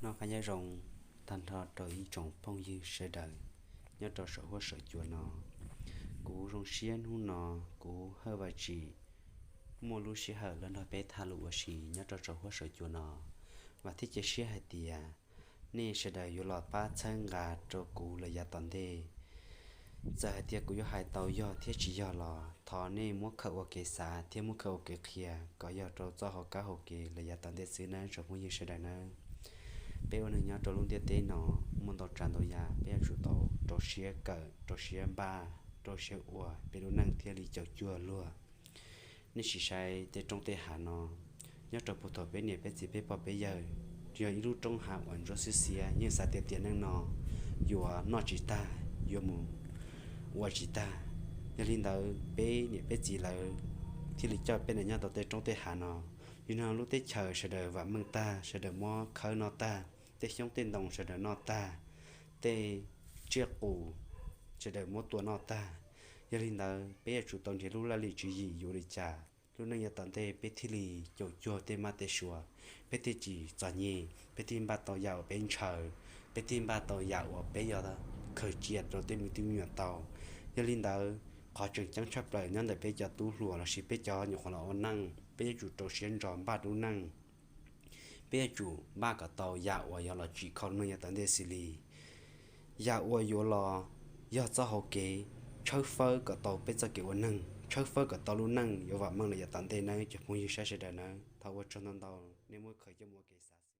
Nyob qab nyob zoo tag nrho rau ib tsoom phooj ywg sawv daws nyob rau saum huab saum cua no. Kuv zoo siab hnub no kuv Hawj Vaj Tsim muaj lub sij hawm los nrog peb tham lus ua si nyob rau saum huab saum cua no, vam thiab cia siab hais tias nej sawv daws yuav los pab txhawb nqa rau kuv lawm yav tom ntej. Txawm hais tias kuv yuav hais tau yog thiab tsis yog los thov nej muab khaws ua kev xav thiab muab khaws ua kev qhia kom yog rau txoj hauv kab hauv kev lawm yav tom ntej xwb nawb tsoom phooj ywg sawv daws nawb. Peb ua neeg nyob rau lub ntiaj teb no muaj ntau tsav ntau yam peb yuav tsum tau rau siab kawm, rau siab npaj, rau siab ua peb lub neej thiaj li caum cuag luag. Nej sim saib tej roob tej hav no, nyob rau puag thaum peb niam peb txiv peb pog peb yawg, yog ib lub roob hav uas ntsuab xiab xiab, yeej xav tias tiam neej no yuav noj tsis tag, yuav mus ua tsis tag. Yog li ntawd peb niam peb txiv lawv thiaj li coj peb nyob tau tej roob tej hav no. Yog no lub teb chaws sawv daws vam meej tag, sawv daws muab khawb noj tag, tej xyoob tej ntoo sawv daws noj tag, tej tsiaj qus sawv daws muab tua noj tag. Yog li ntawd peb yuav tsum tau nrhiav lub laj lim tswv yim yuav li cas lub neej yav tom ntej peb thiaj li caum cuag tej mab tej suav, peb thiaj tsis txom nyem, peb thiaj npaj tau yam uas peb ntshaw, peb thiaj npaj tau yam uas peb yuav khaws cia rau tej me tub me nyuam tau. Yog li ntawd qhov tseem ceeb tshaj plaws nyob ntawm peb cov tub hluas lossis peb cov nyuam qhuav los ua neej, peb yuav tsum rau siab ntso npaj lub neej. Peb yuav tsum npaj kom tau yam uas yuav los tsim kho lub neej yav tom ntej xws li yam uas yuav los yog txoj hau kev tshawb fawb kom tau peb txoj kev ua neeg, tshawb fawb kom tau lub neej yuav vam meej lawm yav tom ntej nawb cov phooj ywg sawv daws nawb. Thov ua tsaug ntau ntau nej muab khaws coj mus ua kev xav.